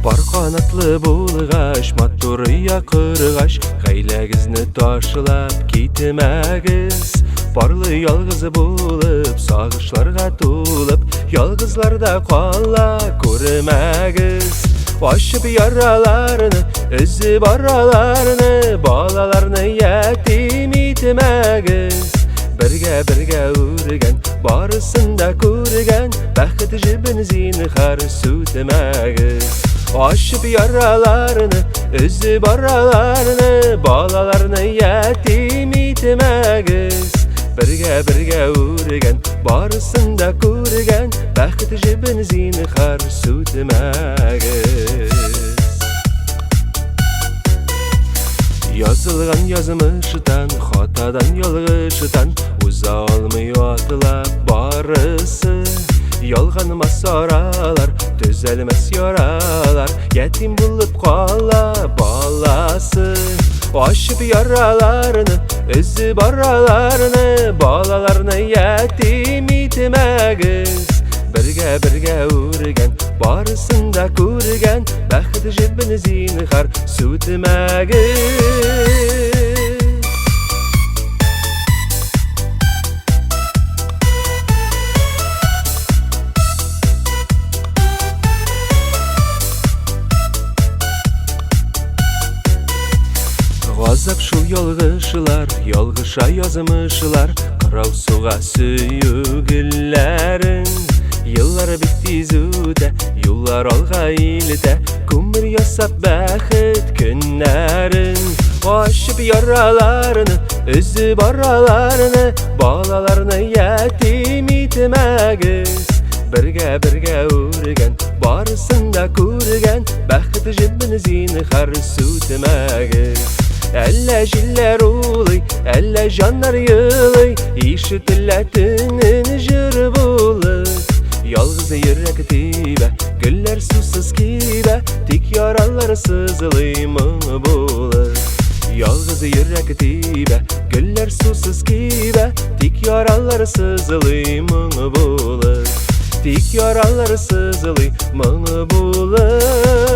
Пар канатлы булгач, матур оя коргач, гаиләгезне ташлап китмәгез. Парлы ялгыз булып, сагышларга тулып, ялгызларда кала күрмәгез. Ачып яраларны, өзеп араларны, балаларны ятим итмәгез. Бергә-бергә үргән, барысын да күргән, бәхет җебен зинһар сүтмәгез. Ачып яраларны, өзеп араларны, балаларны ятим итмәгез. Бергә-бергә үргән, барысын да күргән, бәхет җебен зинһар сүтмәгез. Язылган язмыштан, хатадан, ялгыштан уза алмый атлап барысы. Ялганмас аралар, төзәлмәс яралар, ятим булып кала баласы. Ачып яраларны, өзеп араларны, балаларны ятим итмәгез. Бергә-бергә үргән, барысын да күргән, бәхет җебен зинһар сүтмәгез. Газап шул ялгышлар, ялгыша язмышлар, кырау суга сөю гөлләрен. Еллар бик тиз үтә, юллар алга илтә, күмер ясап бәхет көннәрен. Ачып яраларны, өзеп араларны, балаларны ятим итмәгез. Бергә-бергә үргән, барысын да күргән, бәхет җебен зинһар сүтмәгез. Әллә җилләр улый, әллә җаннар елый, ишетелә төнен җыр булып. Ялгыз йөрәк тибә, гөлләр сусыз кибә, тик яралар сызлый моң булып. Ялгыз йөрәк тибә, гөлләр сусыз кибә, тик яралар сызлый моң булып. Тик яралар сызлый моң булып.